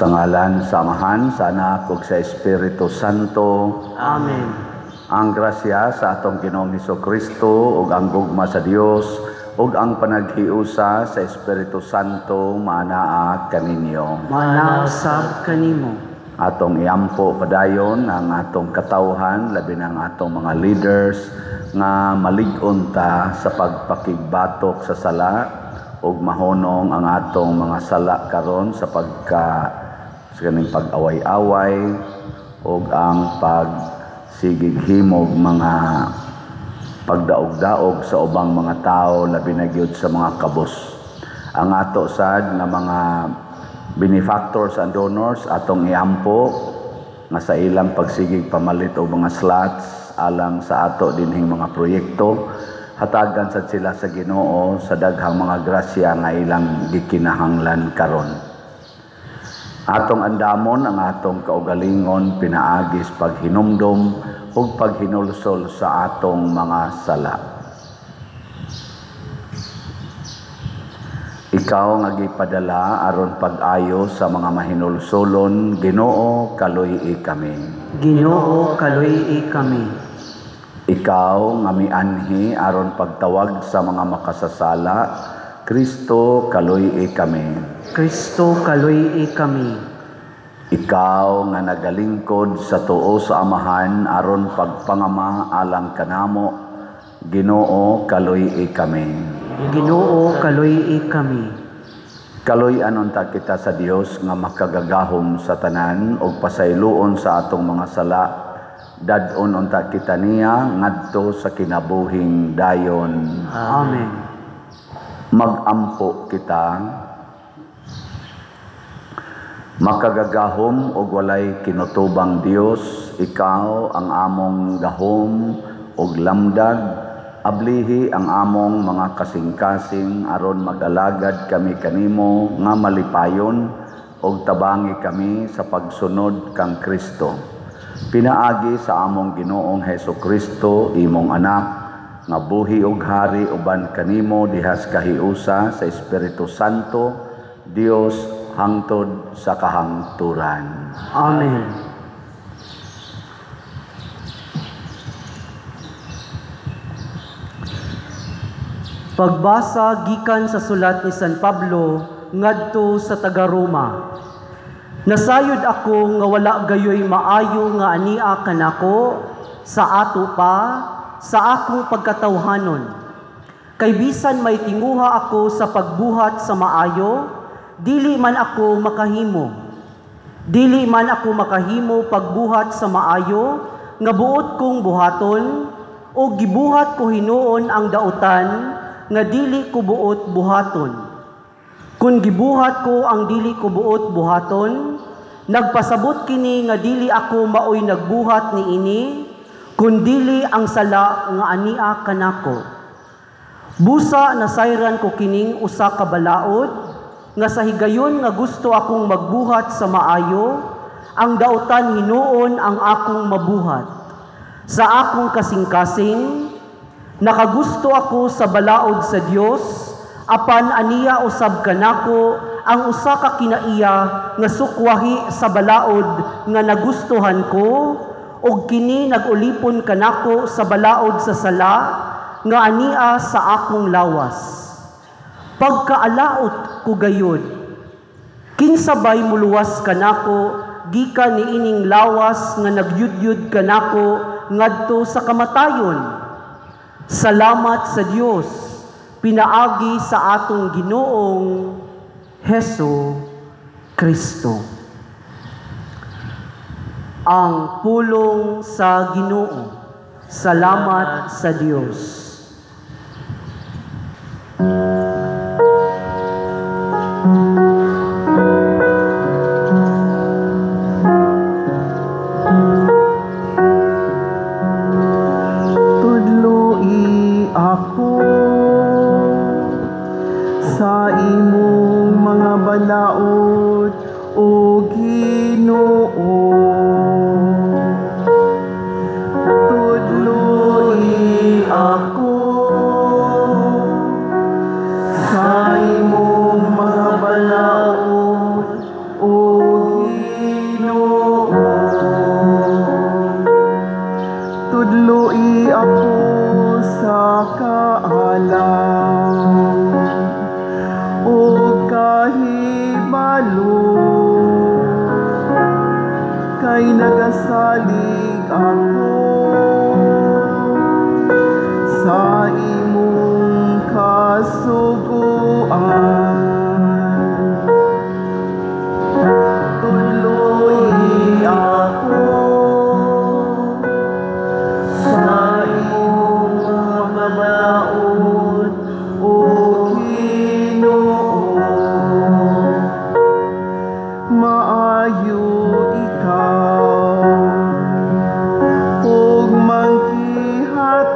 Sa ngalan sa Amahan, sa Anak ug sa Espiritu Santo. Amen. Ang grasya sa atong Ginoong Kristo ug ang gugma sa Dios ug ang panaghiusa sa Espiritu Santo maanaa kaninyo. Maanaa usab kanimo. Atong iampo padayon ang atong katawhan, labi na ang atong mga leaders, nga malig-on ta sa pagpakigbatok sa sala ug mahunong ang atong mga sala karon sa pagka sa kaning pag-away-away ug ang pagsigighimog mga pagdaog-daog sa ubang mga tao, labi na gyud sa mga kabus. Ang ato sad nga mga benefactors and donors, atong iampo nga sa ilang pagsigig pamalit og mga slots alang sa ato dinhing mga proyekto, hatagan sad sila sa Ginoo sa daghang mga grasya nga ilang gikinahanglan karon. Atong andamon ang atong kaugalingon pinaagis paghinumdom ug paghinulsol sa atong mga sala. Ikaw nga gipadala aron pag-ayo sa mga mahinulsolon, Ginoo, kaluy-i kami. Ginoo, kaluy-i kami. Ikaw nga mianhi aron pagtawag sa mga makasasala, Kristo, kaluy-i kami. Kristo, kaluy-i kami. Ikaw nga nagalingkod sa tuo sa Amahan aron pagpangama alang kanamo, Ginoo, kaluy-i kami. Ginoo, kaluy-i kami. Kaluy-anon ta kita sa Dios nga makagagahom sa tanan ug pasayloon sa atong mga sala. Dad-on unta kita niya ngadto sa kinabuhing dayon. Amen. Magampo kita. Makagagahom ug walay kinutubang Dios, ikaw ang among gahom ug lamdag. Ablihi ang among mga kasing-kasing aron mag-alagad kami kanimo nga malipayon ug tabangi kami sa pagsunod kang Kristo. Pinaagi sa among Ginoong Hesus Kristo, imong anak, nga buhi ug hari uban kanimo dihas kahiusa sa Espiritu Santo, Dios hangtod sa kahangturan. Amen. Pagbasa gikan sa sulat ni San Pablo ngadto sa taga-Roma. Nasayod ako nga wala gayoy maayo nga ania kanako sa ato pa sa akong pagkatawhanon. Kay bisan may tinguha ako sa pagbuhat sa maayo, dili man ako makahimo. Dili man ako makahimo pagbuhat sa maayo nga buot kong buhaton, o gibuhat ko hinuon ang dautan nga dili ko buot buhaton. Kun gibuhat ko ang dili ko buot buhaton, nagpasabot kini nga dili ako maoy nagbuhat niini, kun dili ang sala nga ania kanako. Busa nasayran ko kining usa ka balaod, nga sa higayon nga gusto akong magbuhat sa maayo, ang dautan hinuon ang akong mabuhat. Sa akong kasing-kasing, nakagusto ako sa balaod sa Dios, apan aniya usab kanako ang usa ka kinaiya nga sukwahi sa balaod nga nagustuhan ko, ug kini nagulipon kanako sa balaod sa sala nga ania sa akong lawas. Pagkaalaot ko gayud, kinsabay muluwas kanako gikan niining lawas nga nagyudyud kanako ngadto sa kamatayon. Salamat sa Dios, pinaagi sa atong Ginoong Heso Kristo. Ang pulong sa Ginoo. Salamat sa Dios. Tudloi ako sa imong mga balaod, o Ginoo. Tudloi ako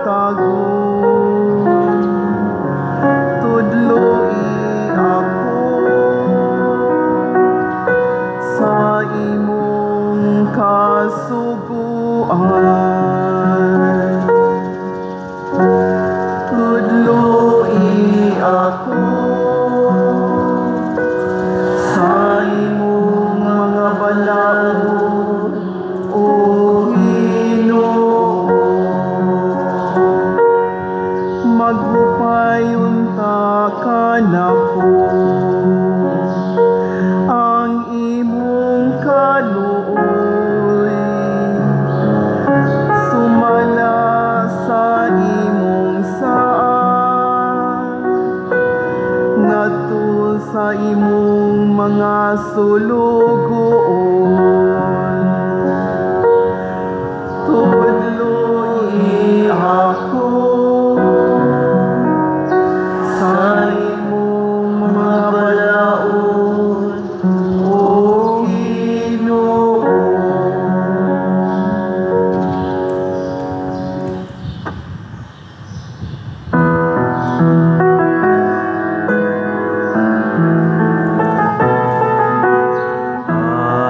buntagong. Tudloi ako sa imong kasuguan. Tudloi ako sa imong mga balaod, O Ginoo. Maghupay unta kanako ang imong kaluoy, sumala sa imong saad ngadto sa imong mga sulugoon. Tudloi ako sa imong mga balaod, O Ginoo.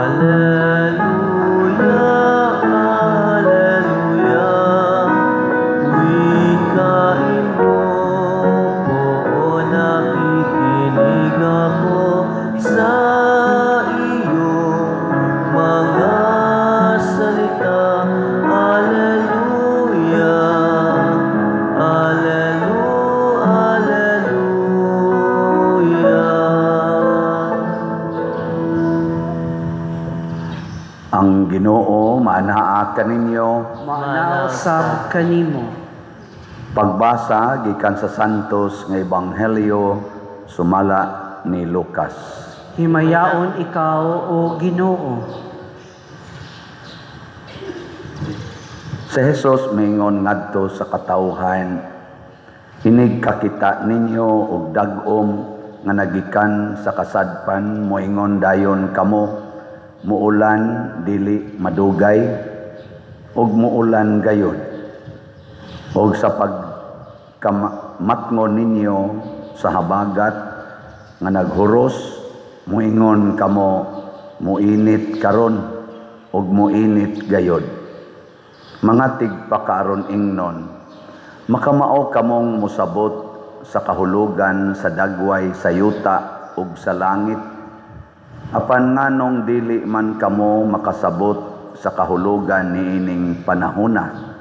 Alleluia, Alleluia, wikain mo, oo, nakikinig ako sa iyong mga salita. Alleluia, Alleluia, Alleluia. Ang Ginoo maanaa kaninyo. Maanaa usab kanimo. Pagbasa gikan sa Santos nga Ebanghelyo sumala ni Lucas. Himayaon ikaw, o Ginoo. Si Jesus miingon ngadto sa katawhan, inig kakita ninyo og dag-om nga nagikan sa kasadpan, moingon dayon kamo, muulan dili madugay, ug muulan gayud. Og sa pagkamatngon ninyo sa habagat nga naghuros, muingon kamo, muinit karon, ug muinit gayud. Mga tigpakaaron ingnon, makamao kamong mosabot sa kahulugan sa dagway sa yuta ug sa langit, apan nganong dili man kamo makasabot sa kahulugan niining panahona?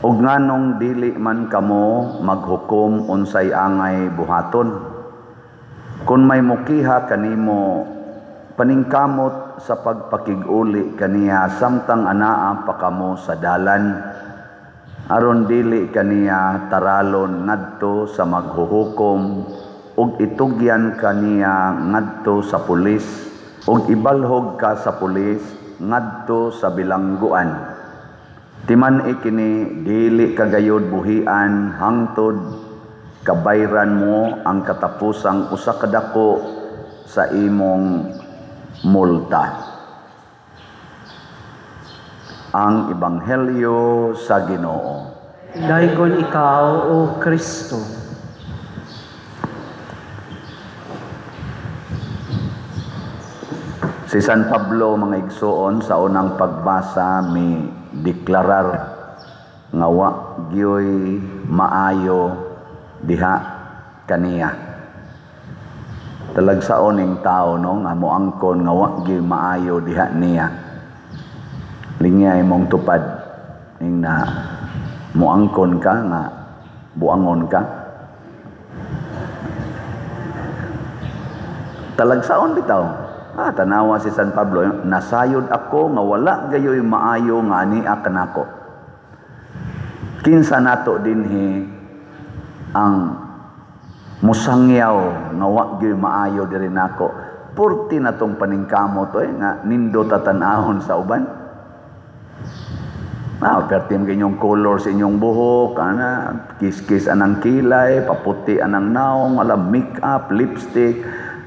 Ug nganong dili man kamo maghukom unsay angay buhaton? Kun may mukiha kanimo, paningkamot sa pagpakig-uli kaniya samtang anaa pa kamo sa dalan, aron dili kaniya taralon ngadto sa maghuhukom, ug itugyan kaniya ngadto sa pulis, ug ibalhog ka sa pulis ngadto sa bilangguan. Timan-i kini, dili kagayod buhian hangtod kabayran mo ang katapusang usa ka dako sa imong multa. Ang Ebanghelyo sa Ginoo. Daygon ikaw, O Kristo. Si San Pablo, mga igsoon, sa unang pagbasa mi deklarar nga wa gyoy maayo diha kaniya. Talagsaon ning tao, no, nga moangkon nga wa gyoy maayo diha niya. Lingya imong tupad ning na moangkon ka nga buangon ka. Talagsaon bitaw. Tanawa si San Pablo, nasayod ako nga wala gayoy maayo nga ania kanako. Kinsa nato dinhi ang musangyaw nga wa gyoy maayo diri nako? Purti na tong paningkamot oy nga nindo tatan-ahon sa uban. Perti man inyong color sa inyong buhok, ana, kiss-kiss anang kilay, paputi anang naong, alam make-up, lipstick,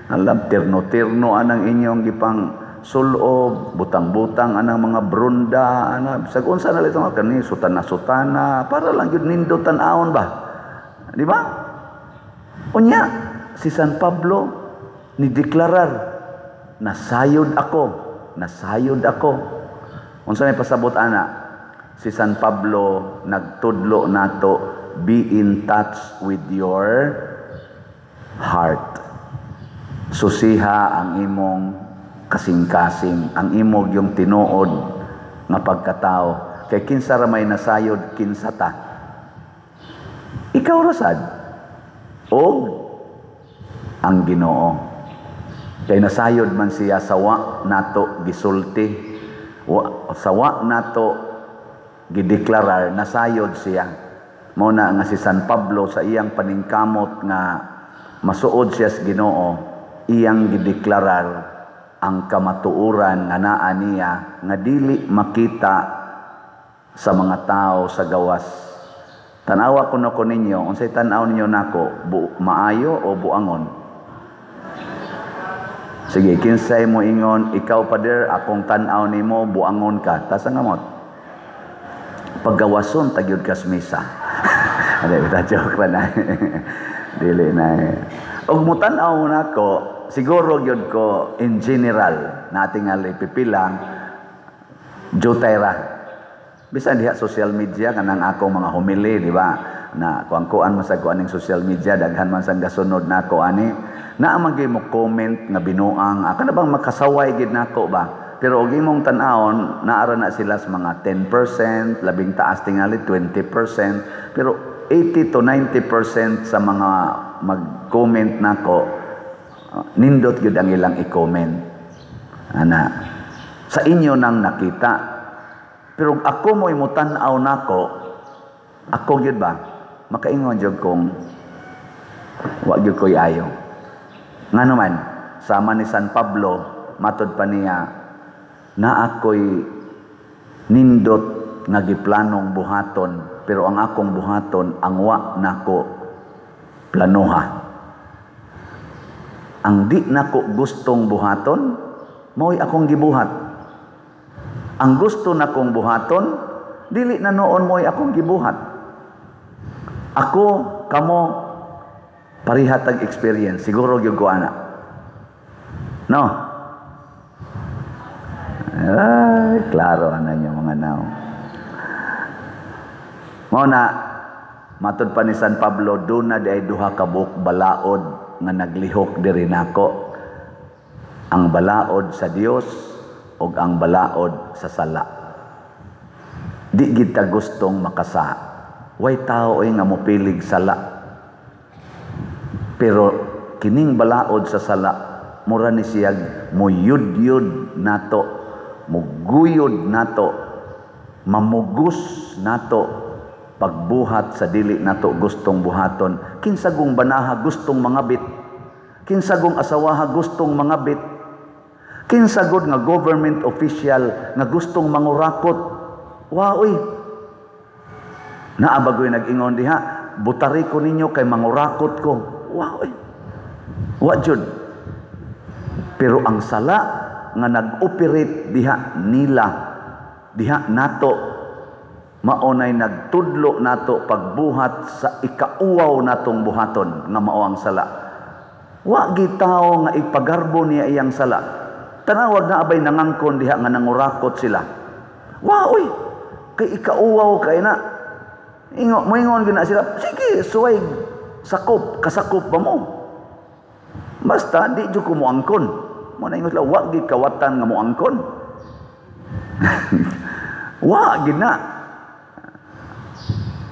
alam tirno-tirno anang inyong gipang sulob, butang-butang anang mga brunda, ana bisag unsa na lang kani sutana-sutana para lang gyud nindot tan-awon ba. Di ba? Unya si San Pablo ni deklarar, "Nasayod ako, nasayod ako." Unsa may pasabot ana? Si San Pablo nagtudlo nato, be in touch with your heart. Susiha ang imong kasing-kasing, ang imong yung tinuod nga pagkatao. Kay kinsa ra may nasayod, kinsa ta? Ikaw ra sad. Og ang Ginoo. Kay nasayod man siya sa wa nato gisulti, wa, sa wa nato gideklarar, nasayod siya. Mao na nga si San Pablo sa iyang paningkamot nga masuod siya sa Ginoo, iyang gideklarar ang kamatuoran nga naa niya nga dili makita sa mga tao sa gawas. Tanawa kuno ko ninyo, unsay tan-aw ninyo nako, maayo o buangon? Sige, kinsay mo ingon, "Ikaw, pader, akong tan-aw nimo buangon ka"? Taas ang kamot. Paggawason ta gyud kas misa. Ade, bita, joke ra na. Dili na. Og mutan-aw nako, siguro gyud ko in general, natingali pipila jutay ra. Bisan diha social media kanang akong mga homily, di ba? Na kuan-kuan man sa ko aning social media, daghan man sang gasunod nako ani. Naa man gyud mo comment nga binuang, kana bang makasaway gid nako ba? Pero og imong tan-awon, naara na sila sa mga 10%, labing taas tingali 20%, pero 80 to 90% sa mga mag-comment nako, nindot gyud ang ilang i-comment. Ana, sa inyo nang nakita. Pero ako mo'y mutan-aw nako, ako gyud ba? Makaingon jud kong wa gyud ko'y ayo. Ngano man, sama ni San Pablo, matod pa niya, na ako'y nindot nga giplanong buhaton, pero ang akong buhaton ang wa nako planoha. Ang di nako gustong buhaton, mao'y akong gibuhat. Ang gusto nakong buhaton, dili na noon mo'y akong gibuhat. Ako, kamo, pareha tag experience. Siguro gyud ko ana. No? Ay, klaro ana niyo mga nao. Mao na, matod pa ni San Pablo, duna di ay duha ka buok balaod nga naglihok diri nako. Ang balaod sa Dios ug ang balaod sa sala. Di gid ta gustong makasala. Way tao ay nga mopilig sala. Pero kining balaod sa sala, mura ni siyag muyud-yud nato, muguyod nato, mamugos nato pagbuhat sa dili nato gustong buhaton. Kinsagong banaha gustong mangabit? Kinsagong asawaha gustong mangabit? Kinsagod nga government official nga gustong mangurakot? Wa oy. Naa ba goy nag-ingon diha, "Butari ko ninyo kay mangurakot ko"? Wa oy. Wa jud. Pero ang sala nga nag-operate diha nila, diha nato, maonay nagtudlo nato pagbuhat sa ikauwaw natong buhaton nga mao ang sala. Wa gitaw nga ipagarbo niya iyang sala. Tanawag na abay nangangkon diha nga nangurakot sila. Wa oy, kay ikauwaw kay na. Ingo, moingon gina sila, "Sige, suway sakop, kasakop ba mo? Basta di jud ko moangkon." Mo na ingon sila, wa gid kawatan nga moangkon. Wa gid na.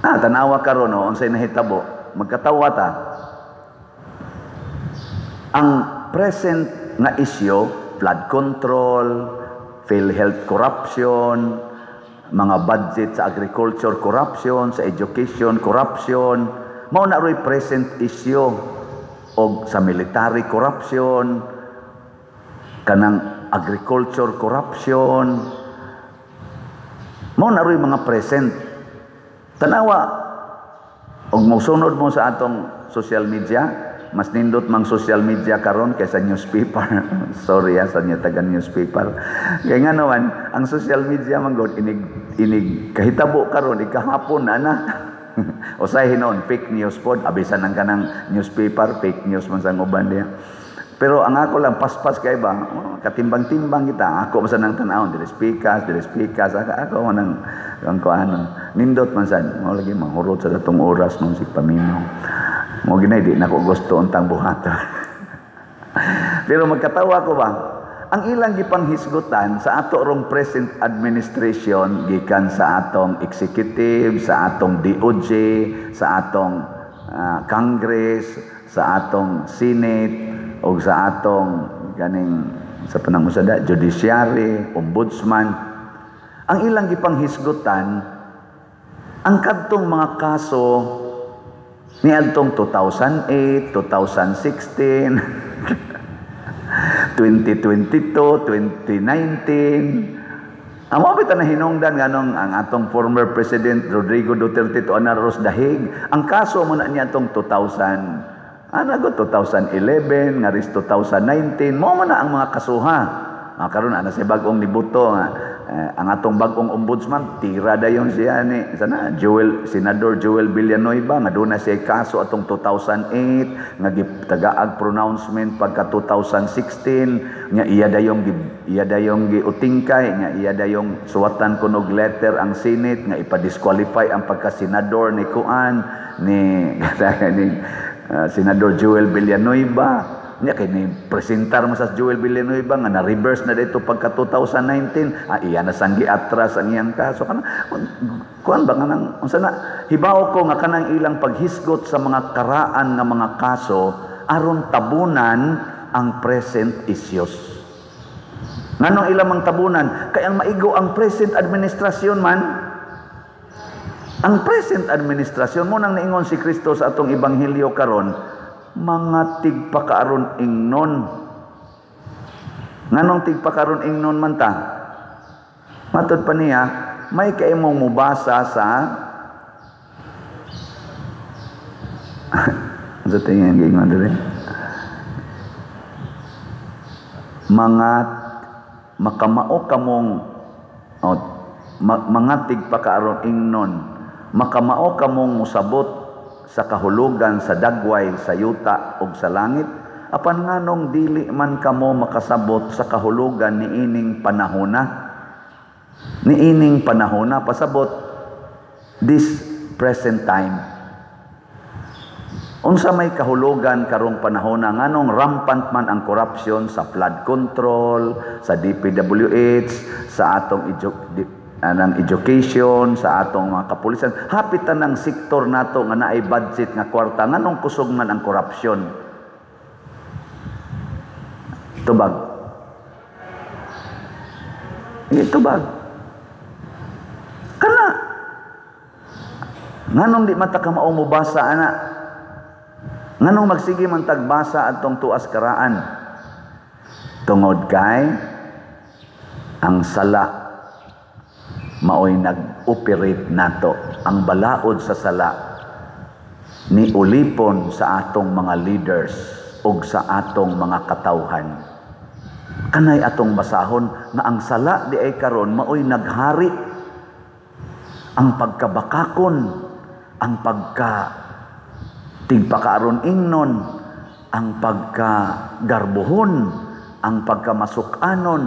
Ah, tanawa karon no, unsay nahitabo, magkatawa ta. Ang present nga issue, flood control, PhilHealth corruption, mga budget sa agriculture corruption, sa education corruption, mao na ro'y present issue, og sa military corruption, kanang agriculture corruption, mao na ro'y mga present. Tanawa, og mosunod mo sa atong social media, Mas nindot mang social media karon kaysa newspaper. Sorry ya sa inyo taga newspaper. Kaya nga naman, ang social media man gud inig inig kahitabo karon, ikahapon ana. Usay hinon fake news pod, abisan ang kanang newspaper fake news man sa uban diya. Pero ang ako lang, paspas kay ba, oh, katimbang-timbang kita. Ako man sa nang tan-awon, dili speakers, dili speakers, ako, ako man ang kuanon. Nindot man sad, mao lagi manghurot sa datong oras nung si paminaw. Mo ginay di nako gusto untang buhaton. Pero magkatawa ko ba, ang ilang gipanghisgutan sa ato rong present administration, gikan sa atong executive, sa atong DOJ, sa atong Congress, sa atong Senate, o sa atong ganing sa panang usada, judiciary, ombudsman, ang ilang gipanghisgutan ang kadtong mga kaso niadtong 2008, 2016, 2022, 2019. Ang mga bitaw na hinungdan nganong ang atong former President Rodrigo Duterte to anaros dahig, ang kaso mo na niya atong 2000 ana go 2011 ngaris 2019, mo man na ang mga kasuha. Ah, karon ana sa bag-ong nibuto nga ang atong bag-ong ombudsman, tira dayon siya ni sana Joel, Senador Joel Villanueva, nga doon na siya kaso atong 2008 nga gitagaag pronouncement pagka 2016 nga iya dayong giutingkay nga iya dayong suwatan kunog letter ang Senate nga ipa-disqualify ang pagka-senador ni kuan ni ni Senador Joel Villanueva. Nya kay ni presentar mo sa Joel Villanueva nga na-reverse na dito pagka 2019, iya na sang giatras ang iyang kaso. Kana kuan ba nga nang unsa na, hibaw ko nga kanang ilang paghisgot sa mga karaan nga mga kaso aron tabunan ang present issues. Nganong ilang mang tabunan? Kay ang maigo ang present administration man. Ang present administration mo nang niingon si Kristo sa atong ebanghelyo karon, mga tigpakaaron ingnon. Nganong tigpakaron ingnon man ta? Matod pa niya, may kaimong mubasa sa sa tingin giingon diri, mga makamao kamong, oh, mga tigpakaaron ingnon, makamao kamong musabot sa kahulugan sa dagway sa yuta ug sa langit, apan nganong dili man kamo makasabot sa kahulugan niining panahona? Niining panahona, pasabot this present time. Unsa may kahulugan karong panahona? Nganong rampant man ang corruption sa flood control, sa DPWH, sa atong anang education, sa atong mga kapulisan, hapit tanang sektor nato nga naay budget nga kwarta, nganong kusog man ang corruption? Tubag. Tubag. Kana nganong di mata ka mao mobasa ana? Nganong magsige man tagbasa atong tuas karaan? Tungod kay ang sala maoy nag-operate nato. Ang balaod sa sala ni ulipon sa atong mga leaders ug sa atong mga katawhan. Kanay atong basahon nga ang sala di ay karon maoy naghari. Ang pagkabakakon, ang pagka tigpakaaron ingnon, ang pagkagarbuhon, ang pagkamasukanon,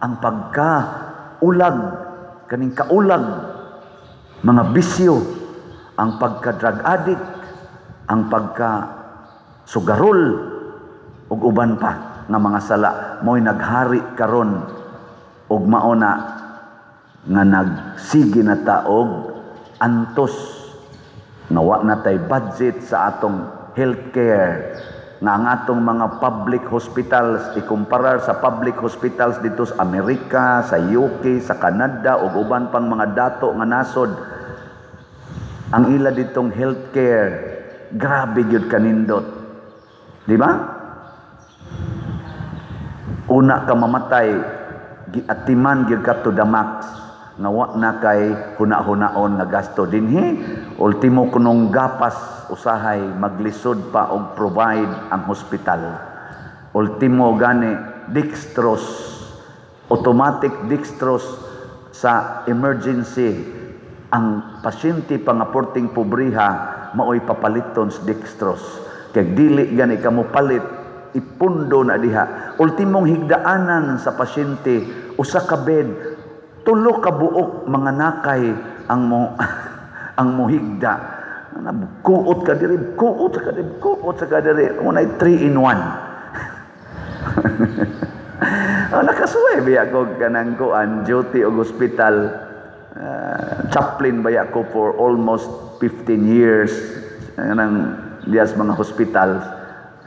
ang pagkaulag, kaning kaulag, mga bisyo, ang pagka-drug addict, ang pagka-sugarol, ug uban pa nga mga sala, mo'y naghari karon ug mao na nga nagsige na ta og antos nga wa na tay budget sa atong healthcare, nga ang atong mga public hospitals ikumparar sa public hospitals dito sa Amerika, sa UK, sa Canada ug uban pang mga dato nga nasod. Ang ila ditong healthcare grabe gyud kanindot. Di ba? Una ka mamatay, giatiman gyud ka to the max nga wa na kay huna-hunaon nga gasto dinhi. Ultimo kunong gapas usahay maglisod pa og provide ang hospital. Ultimo gani dextrose, automatic dextrose sa emergency, ang pasyente pa nga porting pobriha maoy papaliton sa dextrose. Kay dili gani ka mo palit, ipundo na diha. Ultimong higdaanan sa pasyente, usa ka bed, tulo ka buok mga nakay ang mo ang muhigda. Kuot ka diri, kuot ka diri, kuot ka diri. Unay 3 in 1. Oh, nakasuway biya ko kanang kuan duty og hospital. Chaplain baya ko for almost 15 years kanang diya sa mga hospital.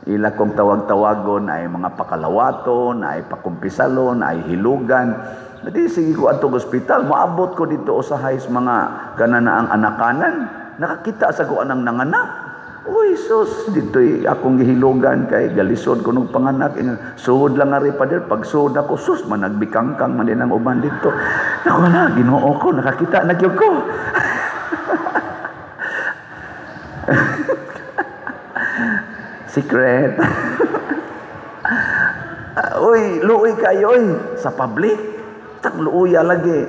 Ila kong tawag-tawagon ay mga pakalawaton, ay pakumpisalon, ay hilugan. Di sige ko atong ospital, moabot ko dito usahay sa mga kanana ang anakanan. Nakakita sa ko anang nanganak. Uy, sus, dito'y akong gihilugan kay galisod ko nung panganak. Suod lang nga rin, pader. Pag suod ako, sus, managbikangkang man din ang uban dito. Naku, wala, Ginoo ko, nakakita na gyud ko. Secret. Uy, luoy kayo, uy, sa public. Tagluoya lagi.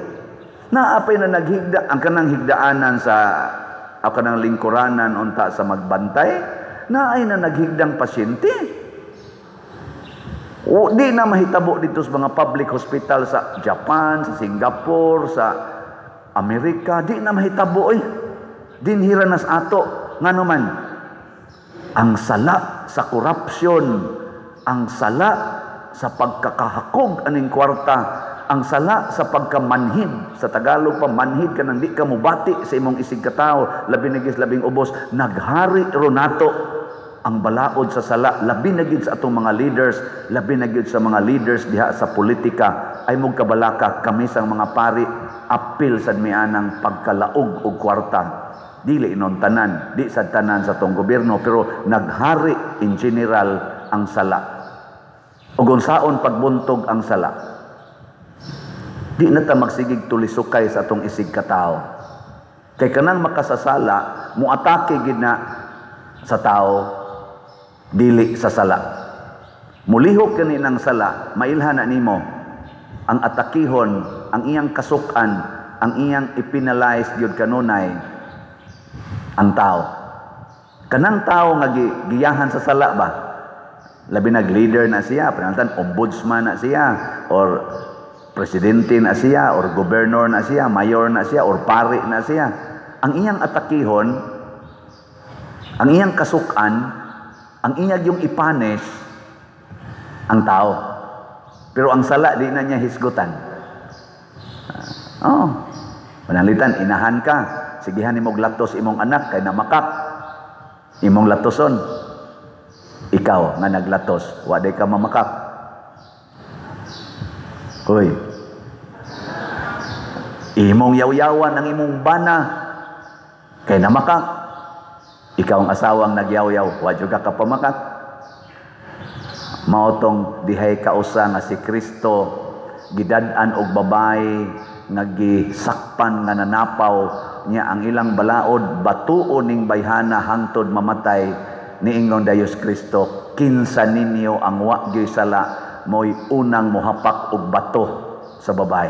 Naapay na naghigda, ang kanang higdaanan sa ako ng lingkuranan unta sa magbantay, naay na naghigdang pasyente. O, di na mahitabo dito sa mga public hospital sa Japan, sa Singapore, sa Amerika, di na mahitabo eh. Dinhira nas ato. Ngano man, ang sala sa korupsyon, ang sala sa pagkakahakog aning kwarta, ang sala sa pagkamanhid, sa Tagalog pa manhid ka nang di ka mubati sa imong isig katao, labi na gid labing ubos, naghari ronato ang balaod sa sala, labi na gid sa atong mga leaders, labi na gid sa mga leaders diha sa politika. Ay mong kabalaka kami sang mga pari, apil sad mianang pagkalaog og kwarta. Dili inon tanan, di sad tanan sa atong gobyerno, pero naghari in general ang sala. Ug unsaon pagbuntog ang sala? Di na ta magsigig tulisukay sa atong isig katao. Kay kanang makasasala, muatake gid na sa tao, dili sa sala. Mulihok kani ng sala, mailhan na nimo ang atakihon, ang iyang kasukan, ang iyang ipinalize gyud kanunay ang tao. Kanang tao nga giyahan sa sala ba? Labi nag leader na siya, panantan ombudsman na siya, or presidente na siya, or governor na siya, mayor na siya, or pari na siya. Ang iyang atakihon, ang iyang kasukan, ang iyang yung ipanish, ang tao. Pero ang sala, di na niya hisgutan. Oh, panalitan, inahan ka. Sigihan imong latos imong anak, kay namakak. Imong latoson. Ikaw nga naglatos, waday ka mamakak. Hoy, imong yaw-yawan ang imong bana kay namakak. Ikaw ang asawang nagyaw-yaw, wa jud ka kapamakak. Mao tong dihay kausa nga si Kristo gidad-an og babae nga gisakpan nga nanapaw niya ang ilang balaod, batuon ning bayhana hangtod mamatay. Niingon dayos Kristo, kinsa ninyo ang wa gyoy sala mo'y unang mohapak og bato sa babae.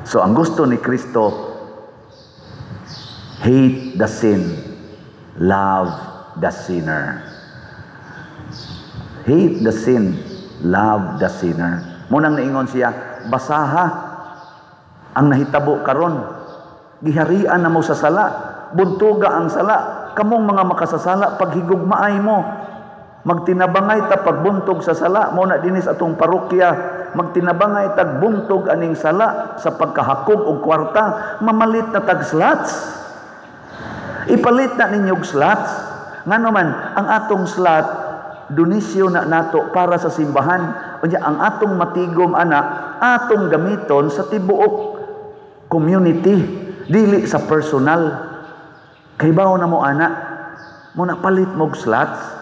So ang gusto ni Kristo, hate the sin, love the sinner. Hate the sin, love the sinner. Munang niingon siya, basaha ang nahitabo karon. Giharian na mo sa sala, buntuga ang sala. Kamong mga makasasala, paghigugmaay mo. Magtinabangay ta pagbuntog sa sala, mo na dinis atong parokya, magtinabangay tag buntog aning sala sa pagkahakog og kwarta, mamalit na tag slots. Ipalit na ninyo og slots. Ngano man, ang atong slot, donisyo na nato para sa simbahan. Unya ang atong matigom ana, atong gamiton sa tibuok community, dili sa personal. Kay bawo na mo ana, mo na palit mog slots.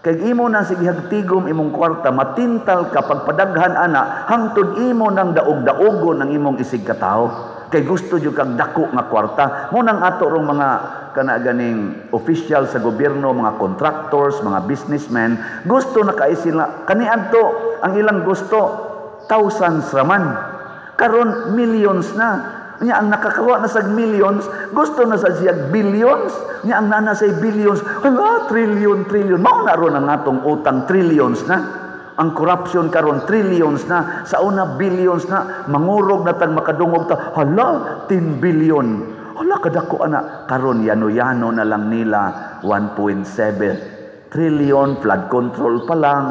Kay imo na sige hagtigom imong kwarta, matintal ka pagpadaghan ana, hangtod imo nang daog-daogon ang imong isig katao. Kay gusto jud kag dako nga kwarta. Mo nang ato rong mga kana ganing official sa gobyerno, mga contractors, mga businessmen, gusto na kay sila kaniadto ang ilang gusto thousands raman. Karon millions na. Nya ang nakakawa na sa millions, gusto na sa siya billions. Nya ang nana say billions, hala, trillion, trillion. Mao na ron ang atong utang, trillions na. Ang corruption karon trillions na, sa una billions na, mangurog na tag makadungog ta, hala, 10 billion. Hala, kadako ana. Karon yano-yano na lang nila 1.7 trillion, flood control pa lang.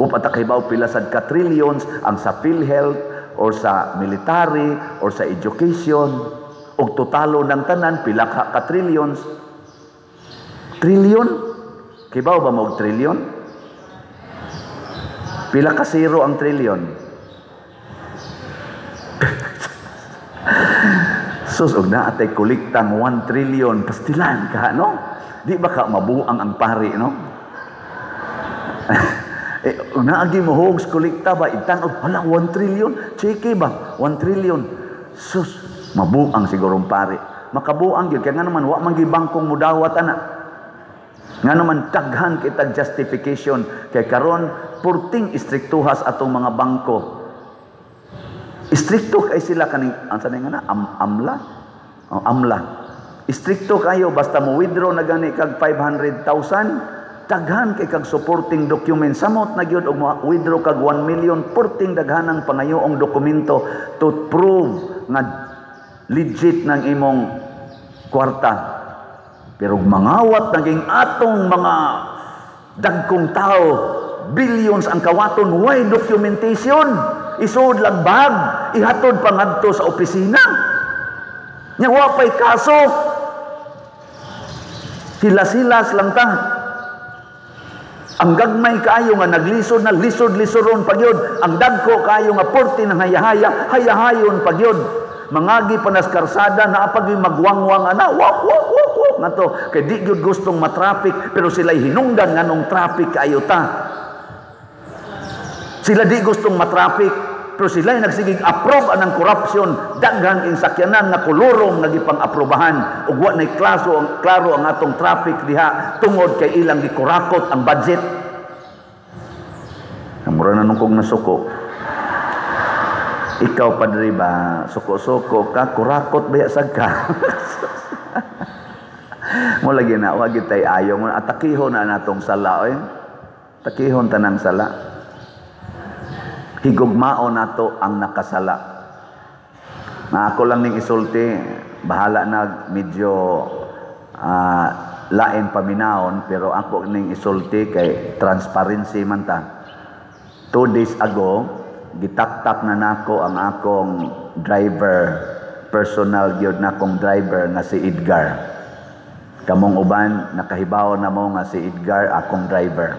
Upat kahibaw pila sad ka trillions ang sa PhilHealth or sa military or sa education, og totalo ng tanan pila ka trillions. Trillion? Kibaw ba mo og trillion? Pila ka zero ang trillion? Sus, og naa tay kolektang 1 trillion, pastilan ka, no? Di ba ka mabuang ang pari, no? Eh, naagi mo hogs kolekta ba, itan-og, hala, 1 trillion, cheke ba, 1 trillion. Sus, mabuang sigurong pari. Makabuang gyud, kaya nga naman, wa man gyud bangkong mudawat, ana. Nga naman, daghan kitag justification. Kaya karon purting istriktuhas atong mga bangko. Istrikto kay sila kaning, ansa na nga na, amla? Oh, amla. Istrikto kayo, basta mo withdraw na gani kag 500,000, daghan kay kag supporting document. Samot na gyud og withdraw kag 1 million, purting daghanang pangayoong dokumento to prove nga legit ng imong kwarta. Pero mangawat naging atong mga dagkong tao, billions ang kawaton, why documentation? Isuod lang bag, ihatod pa ngadto sa opisina. Nya wa pay kaso. Hilas-hilas lang ta. Ang gagmay kaayo nga naglisod na lisod-lisoron pagyod. Ang dagko kaayo nga porti ng hayahaya, hayahayon pagyod. Mangagi pa nas karsada, naapag yung magwangwang ana, wak wak wak wak nga to. Kay di gyud gustong matraffic, pero sila'y hinungdan nganong traffic kaayo ta. Sila di gustong matraffic, pero sila'y nagsigig approve anang corruption, daghang insakyanan nga kolorom nga gipang-aprobahan ug wa nay klaro ang atong traffic diha tungod kay ilang gikurakot ang budget. Mura na nung kong nasuko. Ikaw padre ba, suko-suko ka, kurakot ba sad ka? Mo lagi na, wa gid tay ayo mo atakihon na natong sala oy. Takihon tanang sala. Higugmao nato ang nakasala. Na ako lang ning isulti, bahala na medyo lain paminahon, pero ako ning isulti kay transparency man ta. 2 days ago, gitaktak na nako ang akong driver, personal gyud nakong driver nga si Edgar. Kamong uban nakahibaw na mo nga si Edgar akong driver.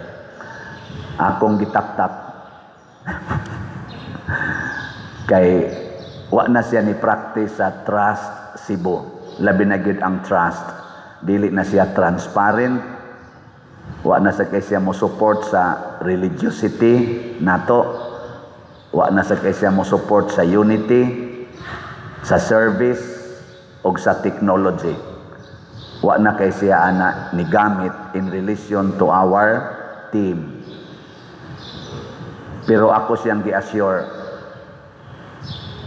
Akong gitaktak. Kay wa na siya ni practice sa Trust Cebu. Labi na gyud ang trust. Dili na siya transparent. Wa na sa kay siya mo support sa religiosity nato. Wa na sa kay siya mo support sa unity, sa service og sa technology. Wa na kay siya ana ni gamit in relation to our team. Pero ako siyang gi-assure,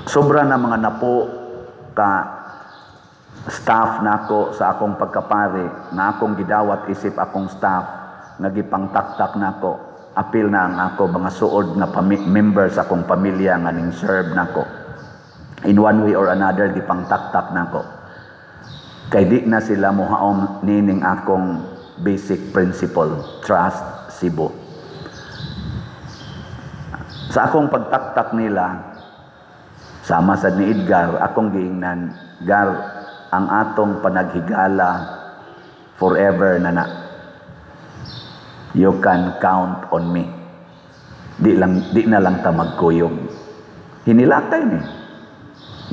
sobra na mga napo ka staff nako sa akong pagkapari, na akong gidawat isip akong staff, nga gipangtaktak nako, apil na ang ako mga suod nga member sa akong pamilya nga ning serve nako. In one way or another, gipangtaktak nako. Kay di na sila mohaom nining akong basic principle, Trust Cebu. Sa akong pagtaktak nila, sama sad ni Edgar, akong giingnan, Gar, ang atong panaghigala forever na na. You can count on me. Di na lang ta magkuyog. Hinilakay mi.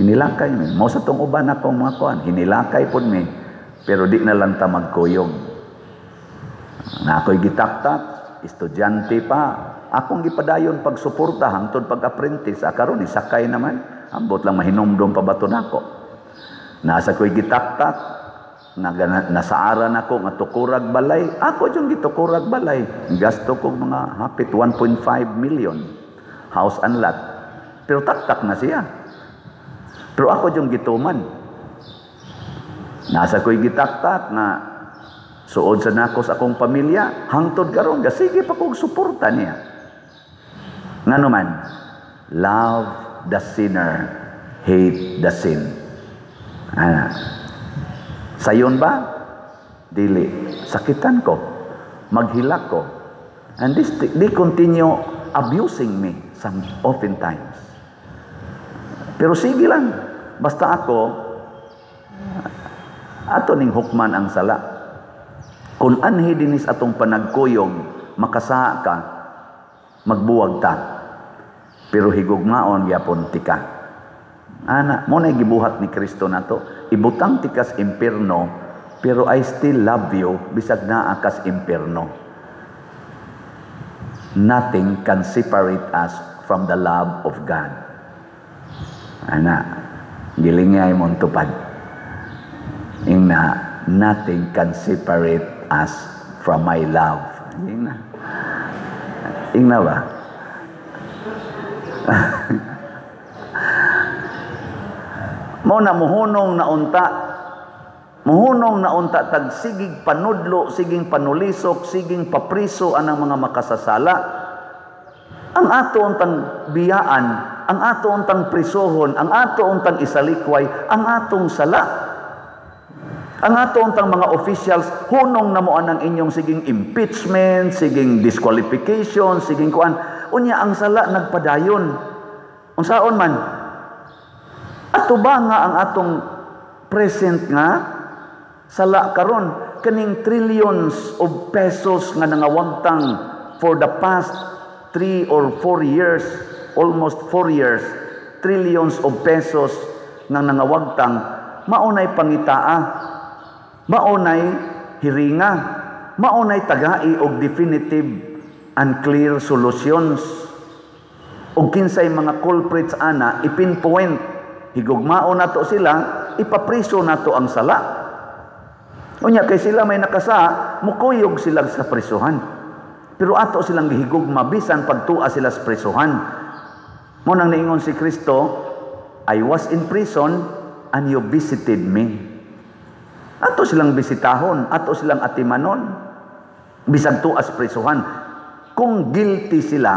Hinilakay mi. Mao sa tong uban akong mga kuan, hinilakay pod mi, pero di na lang ta magkuyog. Na ako'y gitaktak, estudyante pa, akong gipadayon pagsuporta hangtod pag-apprentice, karon isakay naman. Ambot lang mahinumdum pa ba to nako. Nasa ko'y gitaktak, nga nasaaran ako nga tukurag balay, ako yung gitukurag balay. Gasto ko mga hapit 1.5 million house and lot. Pero taktak na siya. Pero ako yung gituman. Nasa ko'y gitaktak nga suod sa nako sa akong pamilya, hangtod karon sige pa kog suporta niya. Ngano man, love the sinner, hate the sin. Ana. Sayon ba? Dili. Sakitan ko. Maghilak ko. And this, they continue abusing me some oftentimes. Pero sige lang. Basta ako, ato ning hukman ang sala. Kung anhi dinis atong panagkuyog, makasaa ka, magbuwag ta. Pero higugmaon gyapon tika. Ana, mo na gibuhat ni Kristo nato. Ibutang tikas impierno, pero I still love you bisag naa kas impierno. Nothing can separate us from the love of God. Ana, gilingay mong tupad. Ingna, nothing can separate us from my love. Ingna. Ingna ba? Mao na muhunong na unta. Muhunong na unta tag sigig panudlo, siging panulisok, siging papriso anang mga makasasala. Ang ato untang biyaan, ang ato untang prisohon, ang ato untang isalikway, ang atong sala. Ang ato untang mga officials, hunong na mo anang inyong siging impeachment, siging disqualification, siging kuan. Unya ang sala nagpadayon. Unsaon man? Ato ba nga ang atong present nga sala karon kaning trillions of pesos nga nangawagtang for the past 3 or 4 years, almost 4 years, trillions of pesos nga nangawagtang, maunay pangitaa, maunay hiringa, maunay tagai og definitive and clear solutions. Og kinsay mga culprits ana ipinpoint, higugmaon nato sila, ipapriso nato ang sala. Unya kay sila may nakasa, mukuyog sila sa prisuhan. Pero ato silang gihigugma bisan pagtua sila sa prisuhan. Mo nang niingon si Kristo, I was in prison and you visited me. Ato silang bisitahon, ato silang atimanon, bisag tua sa prisuhan. Kung guilty sila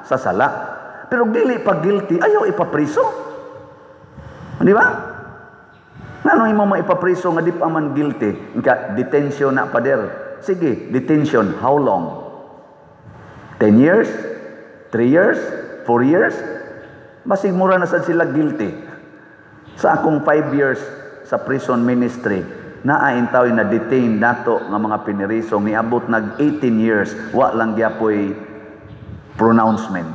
sa sala. Pero dili pa guilty, ayaw ipapriso. Di ba? Ngano imo maipapriso nga di pa man guilty? Nga detention na pader. Sige, detention, how long? 10 years? 3 years? 4 years? Basig mura na sad sila guilty. Sa akong 5 years sa prison ministry, naa intaw na detain nato nga mga piniriso niabot nag 18 years, wa lang gyapoy pronouncement.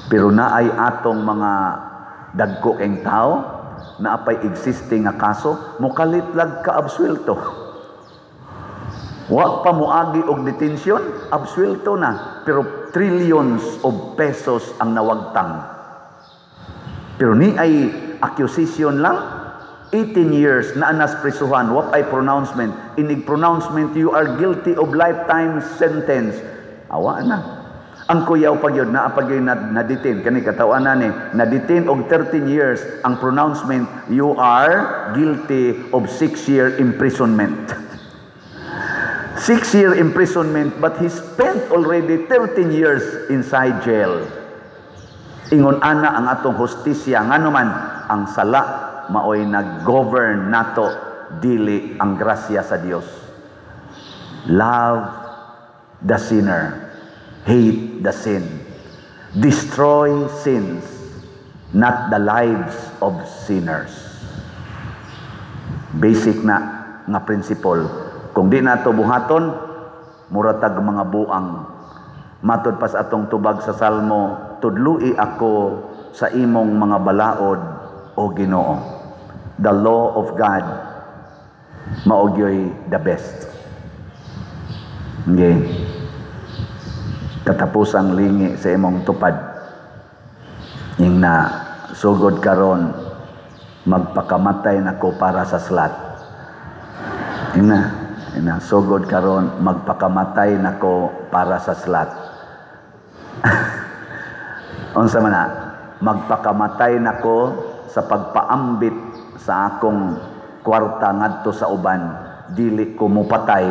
Pero naay atong mga dagko keng tao, naapay existing nga kaso, mukalit lag ka absuelto. Wa pa moagi og detention, absuelto na, pero trillions of pesos ang nawagtang. Pero ni ay accusation lang, 18 years na anas prisuhan, wa ay pronouncement. Inig pronouncement, you are guilty of lifetime sentence. Awa na. Ang kuyaw pag yun, naa pag yun na-detain, kani katawan na ni, na-detain og 13 years, ang pronouncement, you are guilty of 6-year imprisonment. 6-year imprisonment, but he spent already 13 years inside jail. Ingon ana ang atong hustisya, ngano man, ang sala maoy nag-govern nato, dili ang grasya sa Dios. Love the sinner. Hate the sin. Destroy sins, not the lives of sinners. Basic na nga principle. Kung di nato buhaton, muratag mga buang. Matod pa sa atong tubag sa Salmo, tudlui ako sa imong mga balaod, o Ginoo. The law of God, mao gyoy the best. Okay. Katapusang lingi sa imong tupad. Ingna, sugod karon, magpakamatay nako para sa slot. Ingna, sugod karon, magpakamatay nako para sa slot. Unsa man na? Magpakamatay nako sa pagpaambit sa akong kwarta ngadto sa uban, dili ko mopatay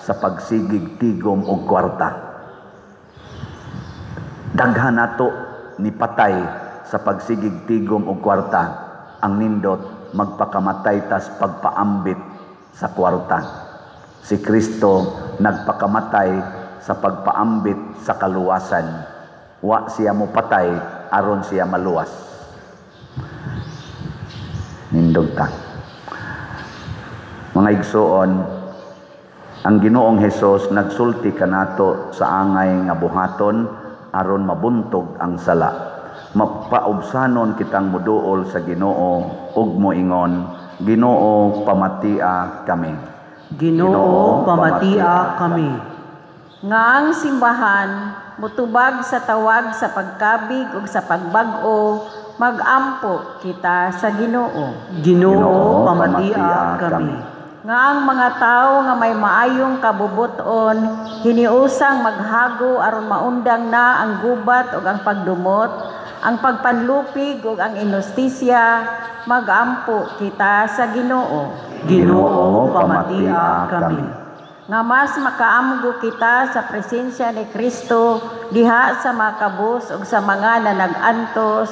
sa pagsigig tigom og kwarta. Daghan nato ni patay sa pagsigig tigom og kwarta. Ang nindot, magpakamatay tas pagpaambit sa kwarta. Si Kristo nagpakamatay sa pagpaambit sa kaluwasan. Wa siya mopatay aron siya maluwas. Nindog ta. Mga igsoon, ang Ginoong Hesus nagsulti kanato sa angay nga buhaton aron mabuntog ang sala. Mapaubsanon kitang muduol sa Ginoo ug moingon, Ginoo, pamatia kami. Ginoo, pamatia kami. Nga ang simbahan mutubag sa tawag sa pagkabig ug sa pagbag-o, magampo kita sa Ginoo. Ginoo, pamatia kami. Nga ang mga tawo nga may maayong kabubuton hiniusang maghago aron maundang na ang gubat ug ang pagdumot, ang pagpanlupig ug ang inustisya, magampo kita sa Ginoo. Ginoo, pamatia kami. Nga mas makaamgo kita sa presensya ni Kristo diha sa mga kabus ug sa mga nanag-antos,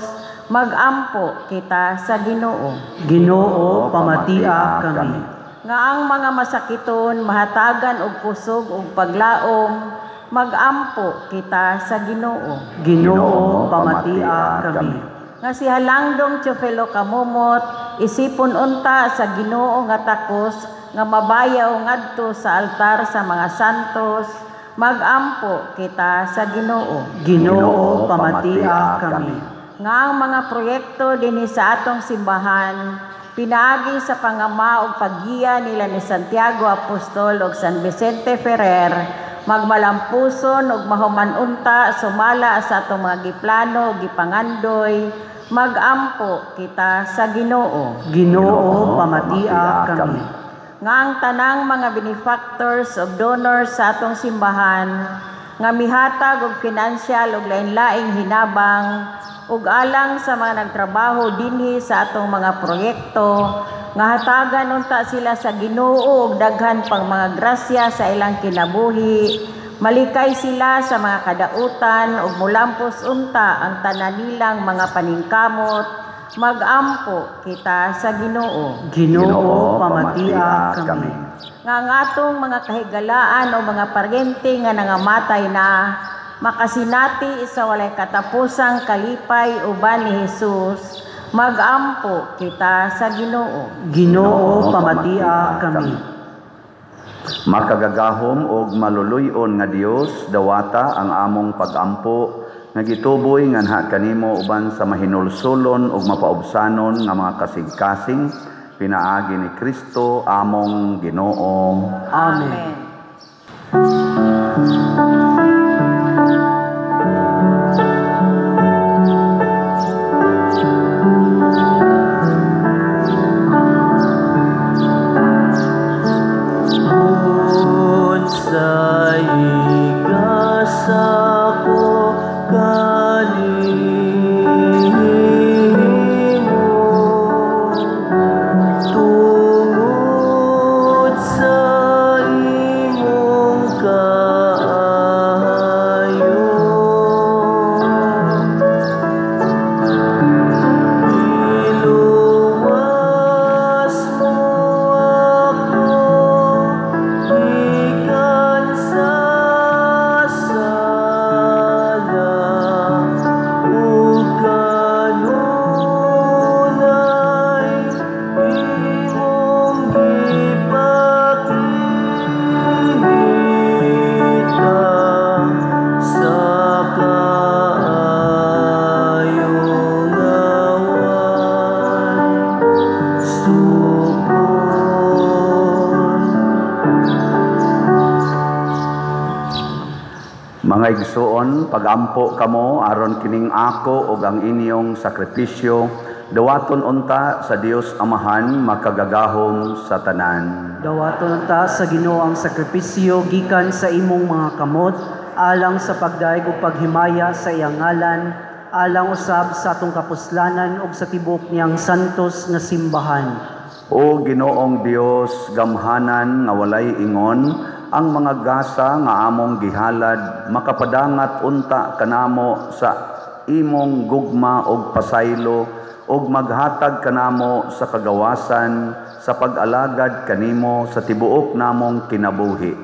magampo kita sa Ginoo. Ginoo, pamatia kami. Nga ang mga masakiton mahatagan og kusog ug paglaom, magampo kita sa Ginoo. Ginoo, pamatia kami. Nga si Halangdong Teofilo Camomot isipon unta sa Ginoo nga takos nga mabayaw ngadto sa altar sa mga santos, magampo kita sa Ginoo. Ginoo, pamatia kami. Nga ang mga proyekto dinhi sa atong simbahan pinaagi sa pangama ug paggiya nila ni Santiago Apostol ug San Vicente Ferrer, magmalampuson ug mahuman unta sumala sa atong mga giplano ug gipangandoy, magampo kita sa Ginoo. Ginoo, pamatia kami. Nga ang tanang mga benefactors ug donors sa atong simbahan nga mihatag og financial ug lain-laing hinabang ug alang sa mga nagtrabaho dinhi sa atong mga proyekto, nga hatagan unta sila sa Ginoo og daghan pang mga grasya sa ilang kinabuhi, malikay sila sa mga kadautan ug mulampos unta ang tanan nilang mga paningkamot, magampo kita sa Ginoo. Ginoo, pamatia kami. Nga ang atong mga kahigalaan o mga paryente nga nangamatay na, makasinati sa walay katapusang kalipay uban ni Jesus, magampo kita sa Ginoo. Ginoo, pamatia kami. Makagagahom og maluluy-on nga Dios, dawata ang among pagampo nga gituboy nganha kanimo uban sa mahinulsulon ug mapaubsanon nga mga kasing-kasing pinaagi ni Kristo among Ginoo. Amen. Unsay igasako kanimo tungod sa imong kaayo? Mga igsuon, pagampo kamo aron kining ako ug ang inyong sakripisyo dawaton unta sa Dios Amahan makagagahom sa tanan. Dawaton unta sa Ginoo ang sakripisyo gikan sa imong mga kamot alang sa pagdayeg ug paghimaya sa iyang ngalan, alang usab sa atong kapuslanan ug sa tibuok niyang santos nga simbahan. O Ginoong Dios, gamhanan nga walay ingon ang mga gasa nga among gihalad makapadangat unta kanamo sa imong gugma og pasaylo ug maghatag kanamo sa kagawasan sa pag-alagad kanimo sa tibuok namong kinabuhi.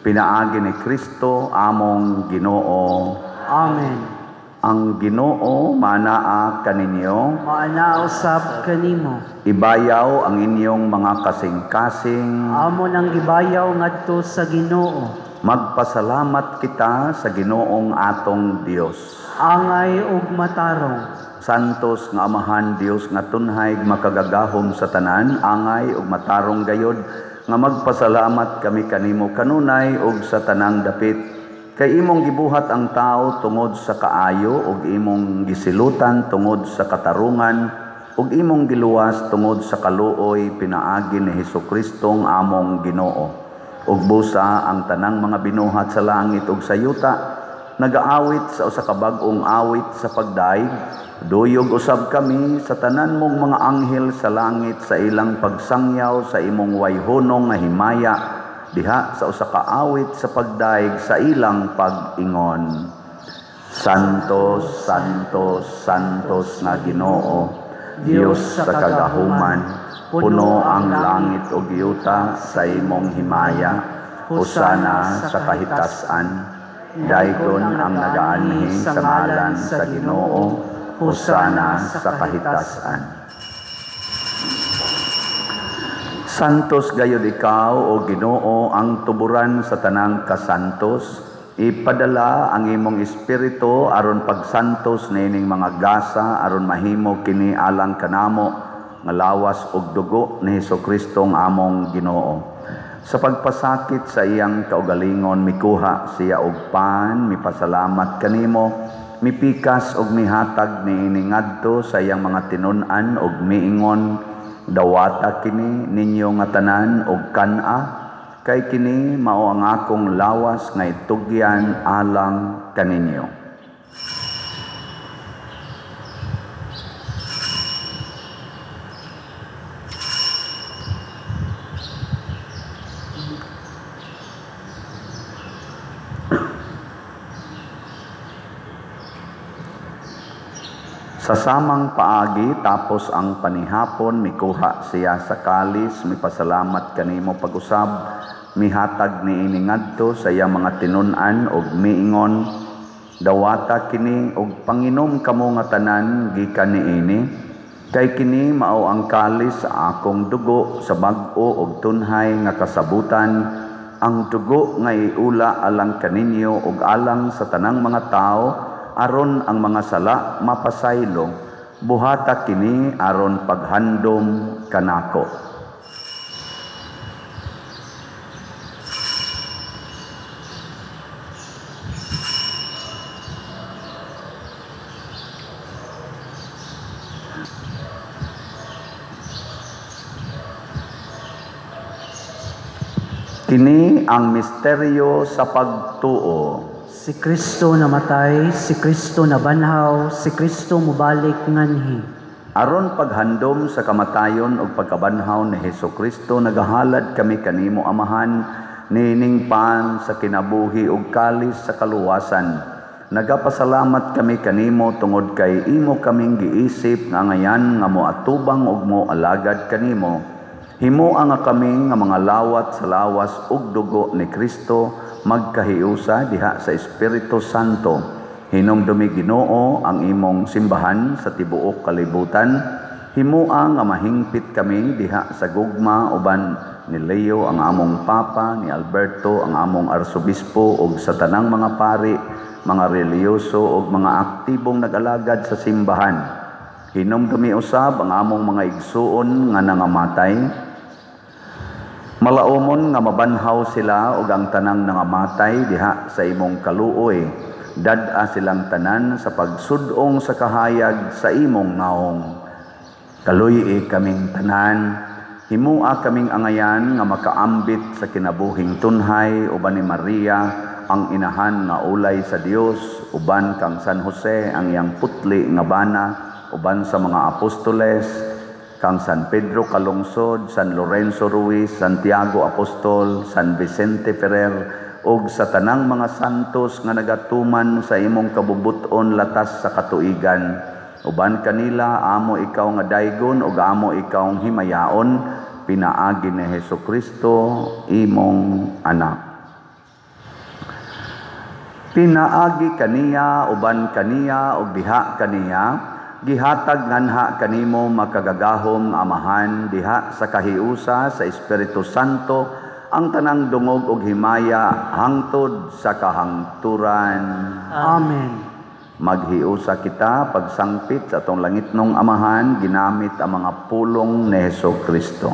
Pinaagi ni Kristo among Ginoo. Amen. Ang Ginoo manaa kaninyo. Maanaa usab kanimo. Ibayaw ang inyong mga kasing-kasing. Amo nang gibayaw ngadto sa Ginoo. Magpasalamat kita sa Ginoong atong Dios. Angay ug matarong. Santos nga Amahan Dios nga tunhay makagagahom sa tanan, angay ug matarong gayod nga magpasalamat kami kanimo kanunay ug sa tanang dapit. Kay imong gibuhat ang tao tungod sa kaayo ug imong gisilutan tungod sa katarungan ug imong giluwas tungod sa kaluoy pinaagi ni Hesukristo among Ginoo. Ug busa ang tanang mga binuhat sa langit ug sa yuta nagaawit sa usa ka bag-ong awit sa pagdaig. Duyog usab kami sa tanan mong mga anghel sa langit sa ilang pagsangyaw sa imong wayhunong nga himaya diha sa usa ka awit sa pagdaig sa ilang pag-ingon. Santos, Santos, Santos nga Ginoo, Dios sa kagahuman, puno ang langit ug yuta sa imong himaya. Hosana sa kahitasan. Daygon ang nagaanhi sa ngalan sa Ginoo. Hosana sa kahitasan. Santos gayud ikaw, o Ginoo, ang tuburan sa tanang kasantos. Ipadala ang imong espiritu aron pagsantos niining mga gasa aron mahimo kini alang kanamo nga lawas ug dugo ni Hesukristo ang among Ginoo. Sa pagpasakit sa iyang kaugalingon mikuha siya og pan, mipasalamat kanimo, mipikas og mihatag niini ngadto sa iyang mga tinun-an og miingon, dawata kini ninyo nga tanan og kan-a, kay kini mao ang akong lawas nga itugyan alang kaninyo. Sa samang paagi, tapos ang panihapon, mikuha siya sa kalis, mipasalamat kanimo pag-usab, mihatag niini ngadto sa iyang mga tinun-an og miingon, dawata kini og panginom kamo nga tanan gikan niini, kay kini mao ang kalis sa akong dugo sa bag-o og tunhay nga kasabutan, ang dugo nga iula alang kaninyo og alang sa tanang mga tawo, aron ang mga sala mapasaylo, buhata kini aron paghandom kanako. Kini ang misteryo sa pagtuo. Si Kristo namatay, si Kristo nabanhaw, si Kristo mubalik nganhi. Aron paghandom sa kamatayon ug pagkabanhaw ni Hesukristo, nagahalad kami kanimo Amahan, nining pan sa kinabuhi ug kalis sa kaluwasan. Nagapasalamat kami kanimo tungod kay imo kaming giisip nga ngayan nga moatubang ug moalagad kanimo. Himoa nga kami nga mga lawat sa lawas ug dugo ni Kristo magkahiusa diha sa Espiritu Santo. Hinumdumi Ginoo ang imong simbahan sa tibuok kalibutan. Himoa nga mahingpit kami diha sa gugma uban ni Leo ang among Papa, ni Alberto ang among Arsobispo ug sa tanang mga pari, mga relihiyoso ug mga aktibong nag-alagad sa simbahan. Hinumdumi usab ang among mga igsuon nga nangamatay. Malaumon nga mabanhaw sila ug ang tanang nangamatay diha sa imong kaluoy. Dad-a silang tanan sa pagsud-ong sa kahayag sa imong naong. Kaluy-i kaming tanan, himua kaming angayan nga makaambit sa kinabuhing tunhay uban ni Maria ang inahan nga ulay sa Dios, uban kang San Jose ang iyang putli nga bana, uban sa mga apostoles, kang San Pedro Calungsod, San Lorenzo Ruiz, Santiago Apostol, San Vicente Ferrer, ug sa tanang mga santos nga nagatuman sa imong kabubut-on latas sa katuigan. Uban kanila amo ikaw nga daygon ug amo ikaw himayaon, pinaagi ni Hesukristo imong anak. Pinaagi kaniya, uban kaniya, ug diha kaniya, gihatag nganha kanimo makagagahom Amahan diha sa kahiusa sa Espiritu Santo ang tanang dungog ug himaya hangtod sa kahangturan. Amen. Maghiusa kita pagsangpit sa atong langitnong Amahan ginamit ang mga pulong ni Hesukristo.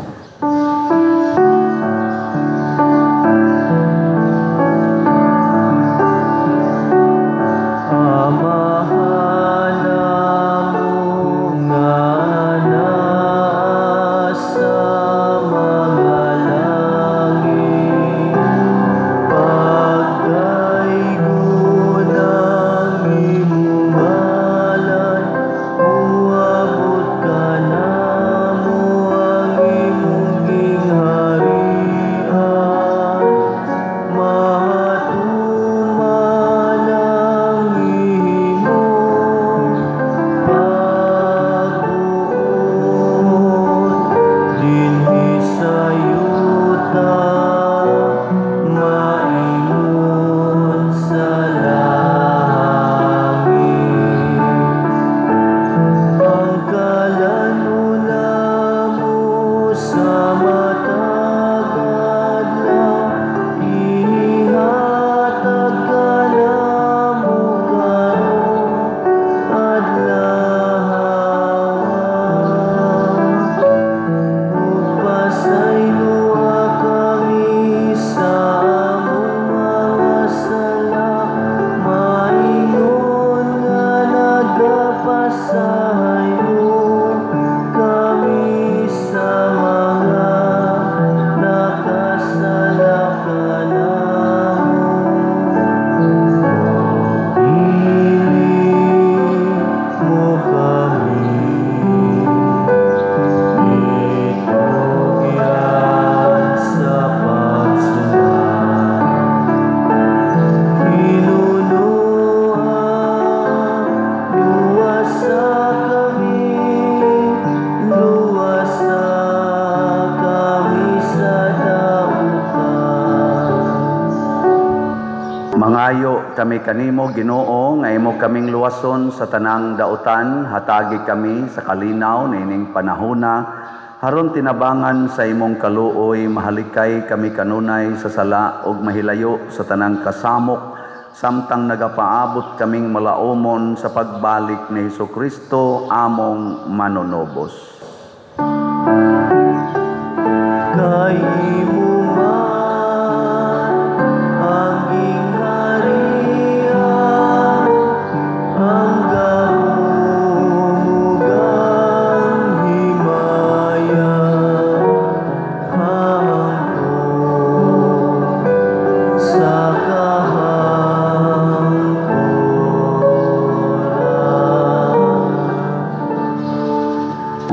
Mangayo kami kanimo, Ginoo, nga imo kaming luwason sa tanang dautan, hatagi kami sa kalinaw niining panahona, haron tinabangan sa imong kaluoy, mahalikay kami kanunay sa sala ug mahilayo sa tanang kasamok, samtang nagapaabot kaming malaumon sa pagbalik ni Hesukristo among manunobos. Kay imo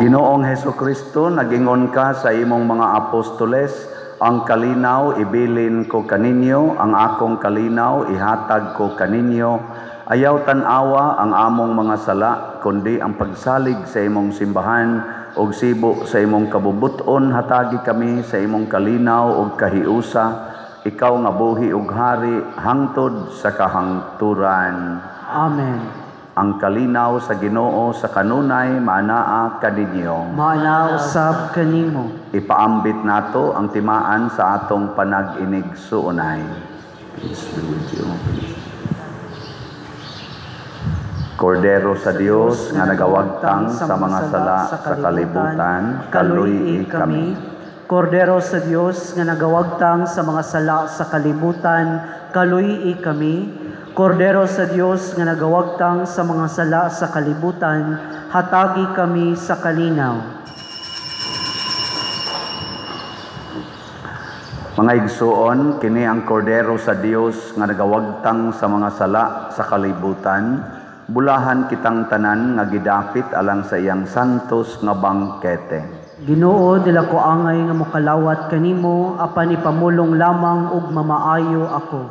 Ginoong Hesukristo, nagingon ka sa imong mga apostoles, ang kalinaw ibilin ko kaninyo, ang akong kalinaw ihatag ko kaninyo. Ayaw tan-awa ang among mga sala, kundi ang pagsalig sa imong simbahan ug sibo sa imong kabubuton, hatagi kami sa imong kalinaw ug kahiusa. Ikaw nga buhi ug hari hangtod sa kahangturan. Amen. Ang kalinaw sa Ginoo sa kanunay maanaa kaninyo. Maanaa usab kanimo. Ipaambit nato ang timaan sa atong panag-inig-suunay. Peace be with you. Kordero sa Dios nga nagawagtang sa mga sala sa kalibutan, kaluy-i kami. Kordero sa Dios nga nagawagtang sa mga sala sa kalibutan, kaluy-i kami. Kordero sa Dios nga nagawagtang sa mga sala sa kalibutan, hatagi kami sa kalinaw. Mga igsuon, kini ang Kordero sa Dios nga nagawagtang sa mga sala sa kalibutan. Bulahan kitang tanan nga gidapit alang sa iyang santos nga bangkete. Ginoo, dila ko angay nga mokalawat kanimo, apan ipamulong lamang ug mamaayo ako.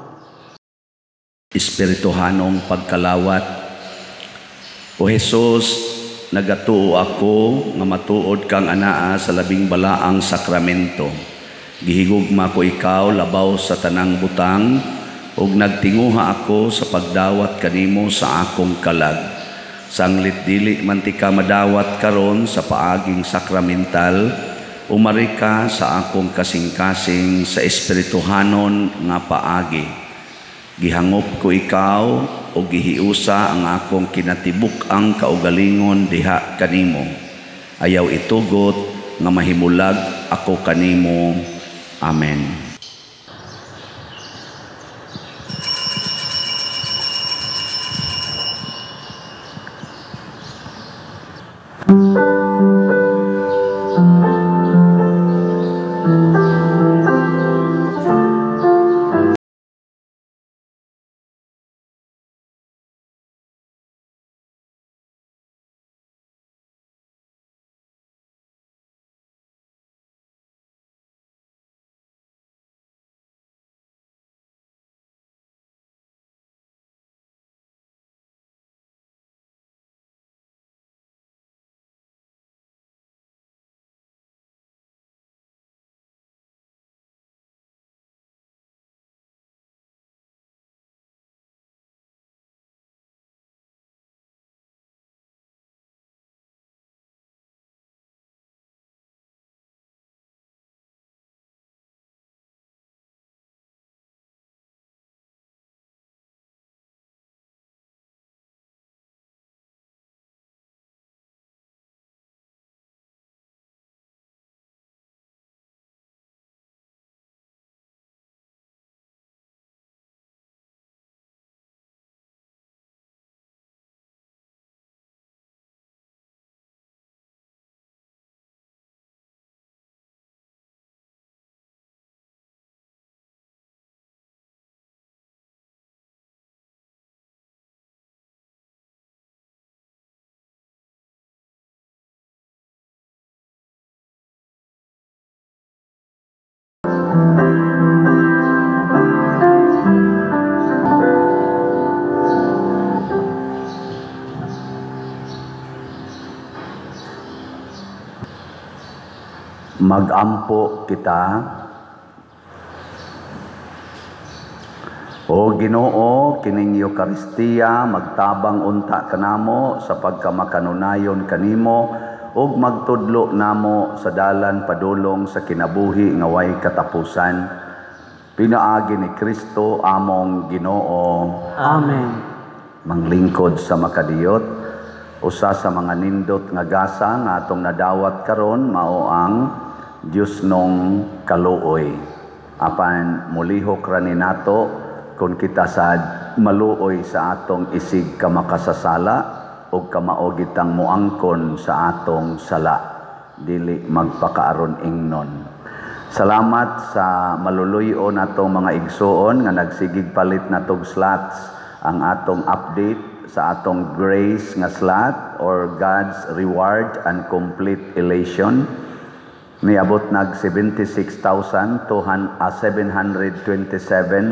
Espirituhanong pagkalawat. O Hesus, nagatuo ako nga matuod kang anaa sa labing balaang sakramento. Gihigugma ko ikaw labaw sa tanang butang, ug nagtinguha ako sa pagdawat kanimo sa akong kalag. Sanglit dili man ti ka madawat karon sa paaging sakramental, umari ka sa akong kasing-kasing sa espirituhanon nga paagi. Gihangop ko ikaw o gihiusa ang akong kinatibuk-ang kaugalingon diha kanimo. Ayaw itugot nga mahimulag ako kanimo. Amen. Magampo kita. O Ginoo, kining Eukaristiya magtabang unta kanamo sa pagkamakanunayon kanimo ug magtudlo namo sa dalan padulong sa kinabuhi nga way katapusan. Pinaagi ni Kristo among Ginoo. Amen. Manglingkod sa makadiyot, usa sa mga nindot nga gasa nga atong nadawat karon mao ang Dios nong kaluoy. Apan mulihok ra ni nato kung kita sad maluoy sa atong isig kamakasasala o kamao gitang muangkon sa atong sala, dili magpakaaron ingnon. Salamat sa maluluyo natong mga igsuon nga nagsigig palit natog slots ang atong update sa atong grace nga slot or God's reward and complete elation. Niabot nag 76,727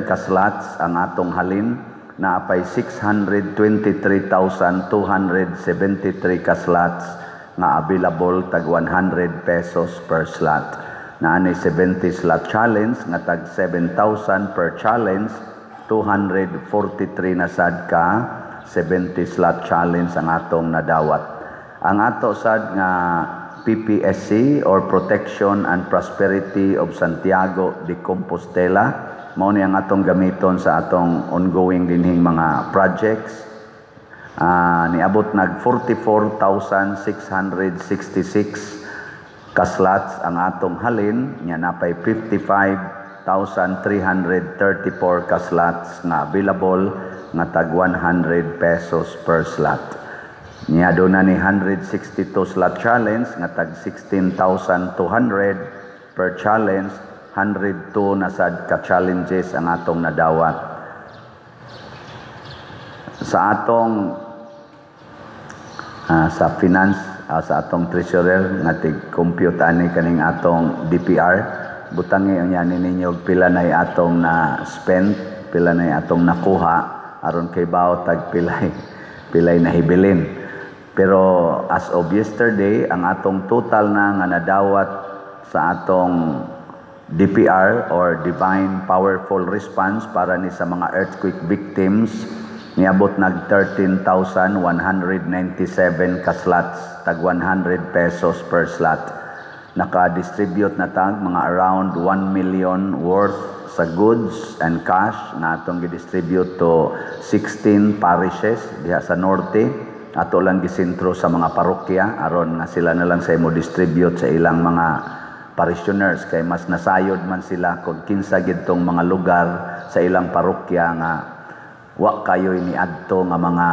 ka slots ang atong halin, naapay 623,273 ka slots nga available tag 100 pesos per slot. Naanay 70 slot challenge nga tag 7,000 per challenge, 243 na sad ka 70 slot challenge ang atong nadawat. Ang ato sad nga PPSC or Protection and Prosperity of Santiago de Compostela, mao ni ang atong gamiton sa atong ongoing dinhing mga projects. Niabot nag 44,666 Ka slots ang atong halin nya napay 55,334 ka slots nga available nga tag 100 pesos per slot. Nya doon na ni 162 slot challenge nga tag 16,200 per challenge, 102 na sad ka challenges ang atong nadawat. Sa atong sa finance, sa atong treasurer nga tig-compute ani kaning atong DPR, butangi unya ni ninyo pila nay atong na spend, pila nay atong nakuha, aron kay bao tag pilay pilay nahibilin. Pero as of yesterday, ang atong total na nga nadawat sa atong DPR or Divine Powerful Response para ni sa mga earthquake victims, niabot nag 13,197 ka slots tag 100 pesos per slot. Naka-distribute na tag mga around 1 million worth sa goods and cash na atong gi-distribute to 16 parishes diha sa norte. Ato lang gisentro sa mga parokya aron nga sila na lang sa mo distribute sa ilang mga parishioners, kay mas nasayod man sila kung kinsa gidtong mga lugar sa ilang parokya nga wa kayo ni adto nga mga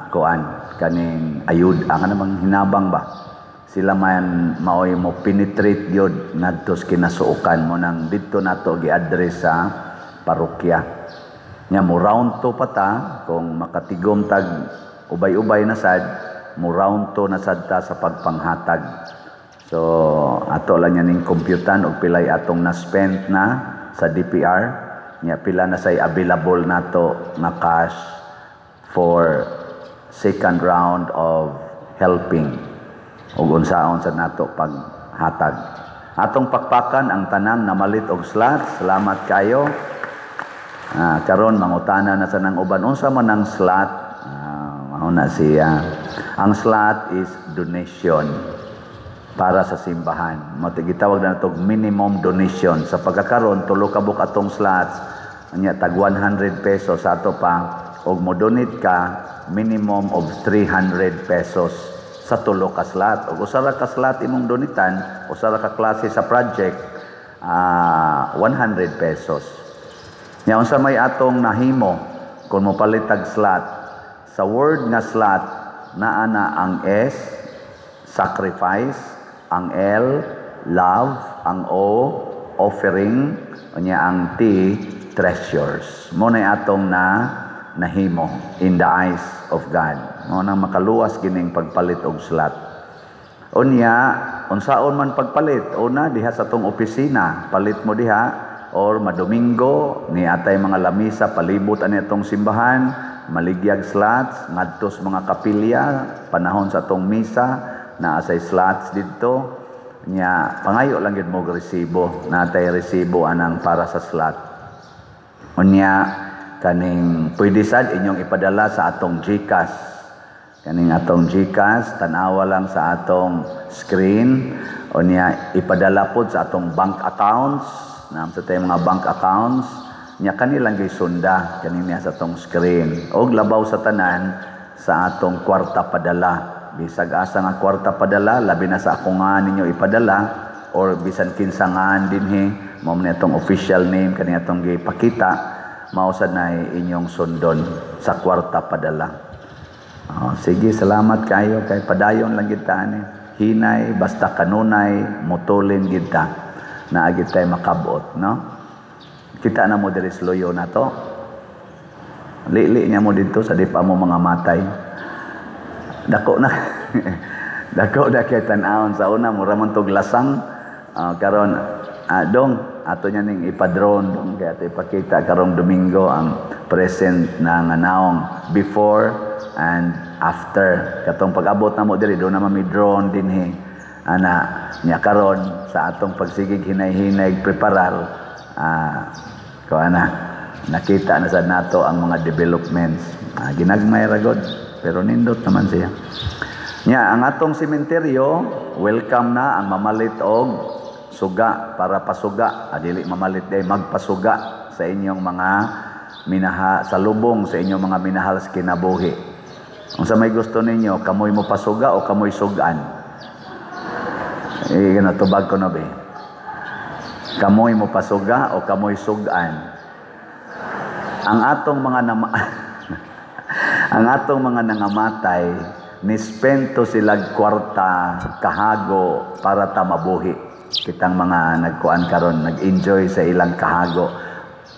kuan kaning ayud ang namang hinabang ba. Sila man maoy mo penetrate gyud ngadto sa kinasuokan mo nang didto nato gi-address sa parokya. Nya mo round 2 pa ta kung makatigom tag ubay-ubay na sad, mo round 2 na sad ta sa pagpanghatag. So ato lang yan ning computan og pilay atong na-spend na sa DPR nya, pila na say available nato nga cash for second round of helping ug unsaon sa nato paghatag. Atong pakpakan ang tanang namalit og slots. Salamat kayo. Karon mangutana na sa nang uban, unsa man ang slot? Mao na siya. Ang slot is donation para sa simbahan. Mao gitawag na natog minimum donation. Sa pagkakaron, tulo ka buok atong slots nya tag 100 pesos ato pa, og mo donate ka minimum of 300 pesos sa tulo ka slot. Og usa ra ka slot imong donitan, usa ra ka klase sa project, 100 pesos. Nya unsa may atong nahimo kung mopalit tag slot? Sa word nga slot, naa na ang S, sacrifice, ang L, love, ang O, offering, unya ang T, treasures. Mo na atong na nahimo in the eyes of God. Mo nang makaluwas gining pagpalit og slot. Unya, unsaon man pagpalit? Una, diha sa atong opisina, palit mo diha or madomingo ni atay mga lamisa palibot ani atong simbahan, maligyag slots ngadto sa mga kapilya, panahon sa atong misa naa say slots didto. Nya pangayo lang gyud mo og resibo, natay resibo anang para sa slot. Unya kaning pwede sad inyong ipadala sa atong GCash. Kaning atong GCash, tan-awa lang sa atong screen. Unya ipadala pod sa atong bank accounts, naam sa tayong mga bank accounts. Nya kanilang sunda kaning niya sa atong screen. Og labaw sa tanan sa atong kwarta padala. Bisag asa nga kwarta padala, labi na sa ako nga ninyo ipadala or bisan kinsa nga dinhi, mao man atong official name kani atong gipakita, mao sad na inyong sundon sa kwarta padala. Oh, sige, salamat kayo kay padayon lang gid ta ani. Hinay basta kanunay motulin gid ta. Naa gid tay makabot, no? Kita na mo diri sa luyo na to. Lili niya mo dito sa di pa mo mga matay. Dako na. Dako na kay tan-awon sa una mura man tog lasang. Karon dong ato niya ning ipadron dong kay ato ipakita karong Domingo ang present na nga naong before and after. Katong pag-abot na mo diri do na mi drone dinhi ana. Nya karon sa atong pagsigig hinay-hinay preparar, kuan na nakita na sad nato ang mga developments. Ginagmay ra god pero nindot naman siya. Nya ang atong sementeryo, welcome na ang mamalit og suga para pasuga. Dili mamalit day, magpasuga sa inyong mga minaha, sa lubong sa inyong mga minahal sa kinabuhi. Unsa may gusto ninyo, kamoy mo pasuga o kamoy sugan? Eh, tubag ko na ba? Kamoy mo pasuga o kamoy sugan? Ang atong mga nangamatay, ni-spend to sila kwarta, kahago para ta mabuhi. Kitang mga nagkuan karon, nag-enjoy sa ilang kahago.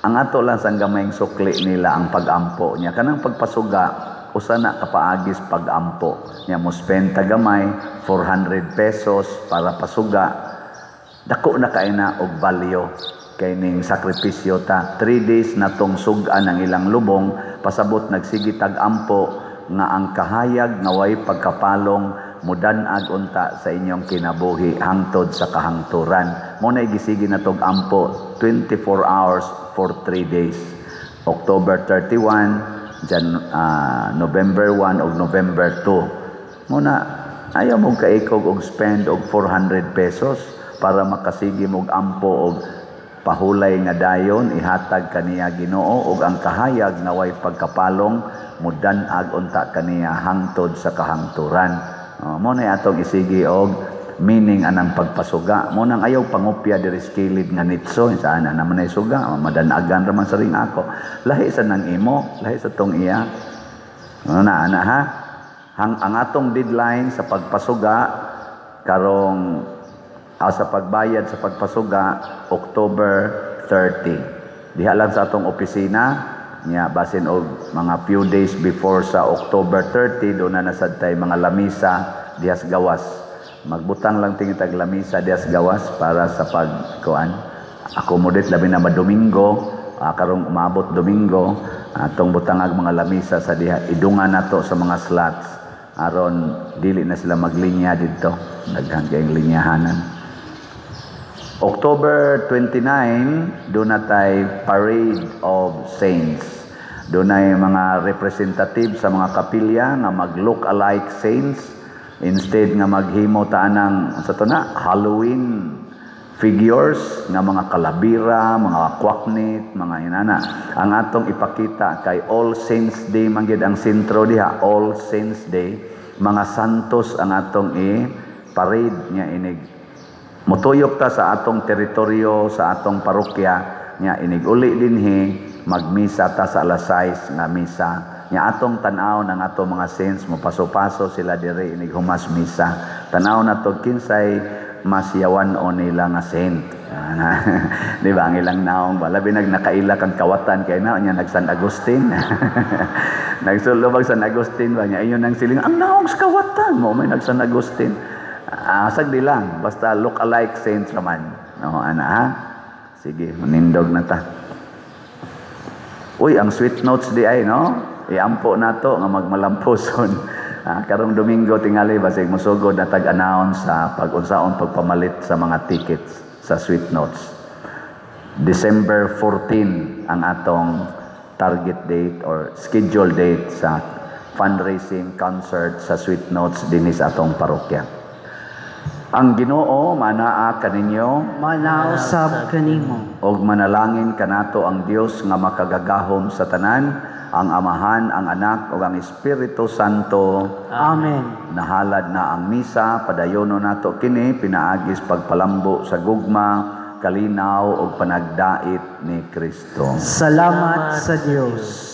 Ang ato lang sang gamayng sukli nila ang pagampo niya. Kanang pagpasuga, usa na kapaagis pagampo. Niya mo spend ta gamay 400 pesos para pasuga. Dako na kay na og value kay ning sakripisyo ta. 3 days na tong sug-an ang ilang lubong, pasabot nagsige tag ampo nga ang kahayag nga way pagkapalong mudan-ag unta sa inyong kinabuhi hangtod sa kahangturan. Mo na gisigi na tog ampo 24 hours for 3 days. October 31, November 1 ug November 2. Mo na ayaw mo kaikog og spend og 400 pesos para makasigi mo og ampo og pahulay nga dayon ihatag kaniya Ginoo ug ang kahayag nga way pagkapalong mudan-ag unta kaniya hangtod sa kahangturan. Mo na atong isigi og meaning anang pagpasuga. Mo nang ayaw pangupya diri sa kilid nga nitso saan na naman ay suga, madanagan ra man sa ring ako. Lahi sa nang imo, lahi sa tong iya. Ano na ana ha? Ang atong deadline sa pagpasuga karong sa pagbayad sa pagpasuga, October 30. Diha lang sa atong opisina niya, basin og mga few days before sa October 30, do na nasad tay mga lamisa diha sa gawas. Magbutang lang tingin tag lamisa diha sa gawas para sa pagkuan. Accommodate labi na madomingo, karong umabot Domingo, atong butangag mga lamisa sa diha, idungan nato sa mga slots aron dili na sila maglinya didto, daghan kayong linyahanan. October 29, doon na tay Parade of Saints. Doon ay mga representative sa mga kapilya nga mag-look alike saints instead nga maghimo ta anang sa to na Halloween figures nga mga kalabira, mga kwaknit, mga inana. Ang atong ipakita kay All Saints Day man gyud ang sentro diha, All Saints Day, mga santos ang atong i-parade niya inig mutuyok ta sa atong teritoryo, sa atong parokya nya inig uli dinhi magmisa ta sa alas 6 nga misa. Nya atong tan-aw ang atong mga saints, mopaso-paso sila diri inig humas misa. Tan-aw nato kinsay mas yawan o nila nga saint. Di ba ang ilang naong ba? Labi nag nakaila kang kawatan kay na nya nag San Agustin. Nagsulubag San Agustin ba niya inyo nang siling ang naong sa kawatan mo may nag San Agustin. Asag di lang basta look alike saints raman. No ana ha. Sige, manindog na ta. Uy, ang sweet notes di ay no. Iampo nato nga magmalampuson. Karong Domingo tingali basig mosugod na tag-announce sa pag-unsaon pagpamalit sa mga tickets sa sweet notes. December 14 ang atong target date or schedule date sa fundraising concert sa sweet notes dinhi sa atong parokya. Ang Ginoo manaa kaninyo, manausab kanimo, og manalangin kanato ang Dios nga makagagahom sa tanan, ang Amahan, ang Anak ug ang Espiritu Santo. Amen. Nahalad na ang misa, padayono nato kini pinaagis pagpalambo sa gugma, kalinaw ug panagdait ni Kristo. Salamat sa Dios.